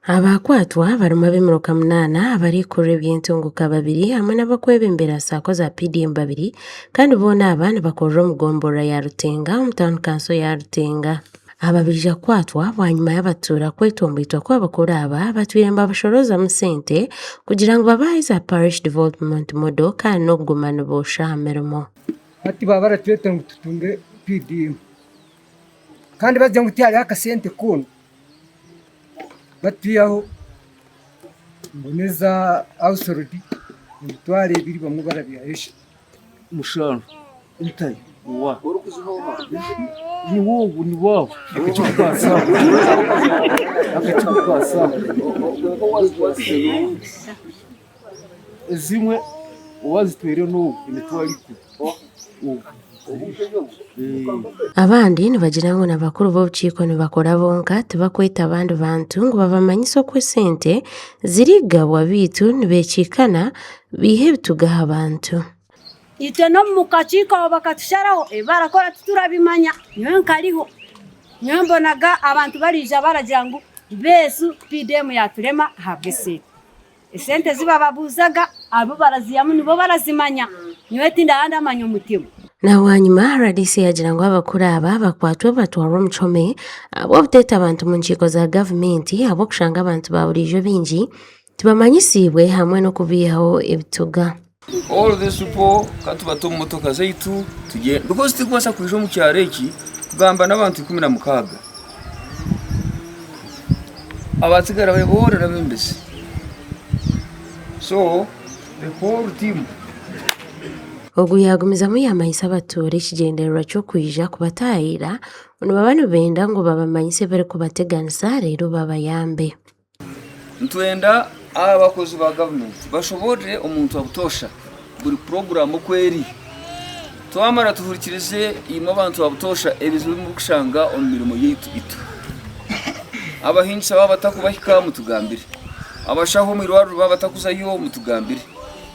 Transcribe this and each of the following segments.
Abakwatwa barimu ab'emiruka munaana, abarikukurira eby'entunguka babiri hamwe n'abakwebembera saako za PDM babiri kandi boona aba nibakorera omu gomborora ya Rutenga omu tauni kanso ya Rutenga. Aba baija kukwatwa bwanyima y'abatuura kwetomboitwa ku abakuru aba batwire nibabashoroozamu sente kugira ngu babahe za Parish Development Model kandi n'okuguma niboosha aha mirimo. Hati baaba baratweta ngu tutunge PDM kandi bagira ngu tihariho akasente koona. Batwihaho ngu n'eza household emitwaro ebiri bamwe barabihayo eshatu. Mushanju ntayo owa niwe ogu niwe abo akakikukwasa aho akakikukwasa aho ezimwe owazitwire n'ogu emitwaro ikumi ogu. Abandi nibagira ngu na bakuru b'obukiiko nibakora bonka tibakweta abandi bantu ngu babamanyise oku esente zirikugabwa beitu nibekiikana baiha ebituga aha bantu. Itwe n'omu kakiiko aho bakatusharaho ebi barakora titurabimanya nyowe nkariho nyowe mbonaga abantu bariija baragira ngu beesu PDM yaturema ahabw'esente. Esente ezi bababuuzaga abu baraziihamu nibo barazimanya, nyowe tindaba ndamanya omutima. Na bwanyima rdc yaagira ngu abakuru aba bakwatwe batwarwe omu kihome ahabw'obuteeta abantu omu nkiiko za gavumenti ahabw'okushanga abantu ba buriijo baingi tibamanyisiibwe hamwe n'okubaihaho ebituga. All these people ka tubate omu motoka zaitu tugyende because titurikubaasa kwija omu kyaro eki kugamba n'abantu 16 abatsigara bari boona n'abebembezi so the whole team. Ogu yaagumizamu yaamanyisa abatuura ekigyendererwa ky'okwija kubataayirira ngu nibaba nibenda ngu babamanyise ebirikubateganisa reero babayambe. Nitwenda abakozi ba gavumenti bashoboorore omuntu abutoosha buri puroguraamu oku eri. Twamara tuhurikirize imwe abantu ba butoosha ebizibu ebi murikushanga omu mirimo yaitu itwe. Abahingisa baaba batarikubahika mutugambire, abashaho omu irwariro baaba batakuzayo mutugambire.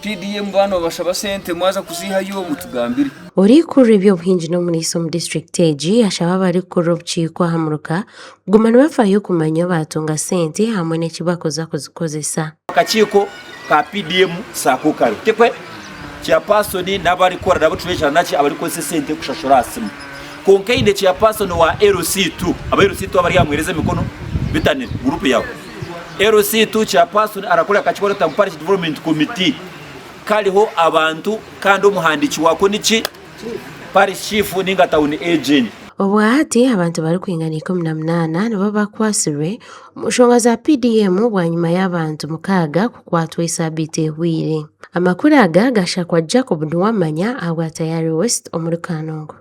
PDM baaba nibabashaba sente mwaza kuziihayo mutugambire. Orikukurira eby'obuhingi n'omuriisa omu disiturikiti egi ashaba abarikukurira obukiiko aha muruka kuguma nibafayo kumanya baatunga sente hamwe n'eki barikuza kuzikozesa. Akakiiko ka PDM Sacco kariho tikwe? Chairperson n'abarikukora nabo treasurer naki abarikukozesa esente kushashura aha simu. Kwonka eine chairperson wa LC2 aba LC2 abari aha muhereza emikono bitanire group yawe. LC2 chairperson arakorera akakiiko arikuta ngu Parish Development Committee kariho abantu kandi omuhandiiki wako niki? Parish Chief ninga Town Agent. Obwahati abantu barikwingana 18 nibo bakwatsirwe omu nshonga za PDM bwanyima y'abantu mukaaga kukwatwa esaabiiti ehweire. Amakuru aga gashakwa Jacob Nuwamanya ahabwa Tayari West omuri Kanungu.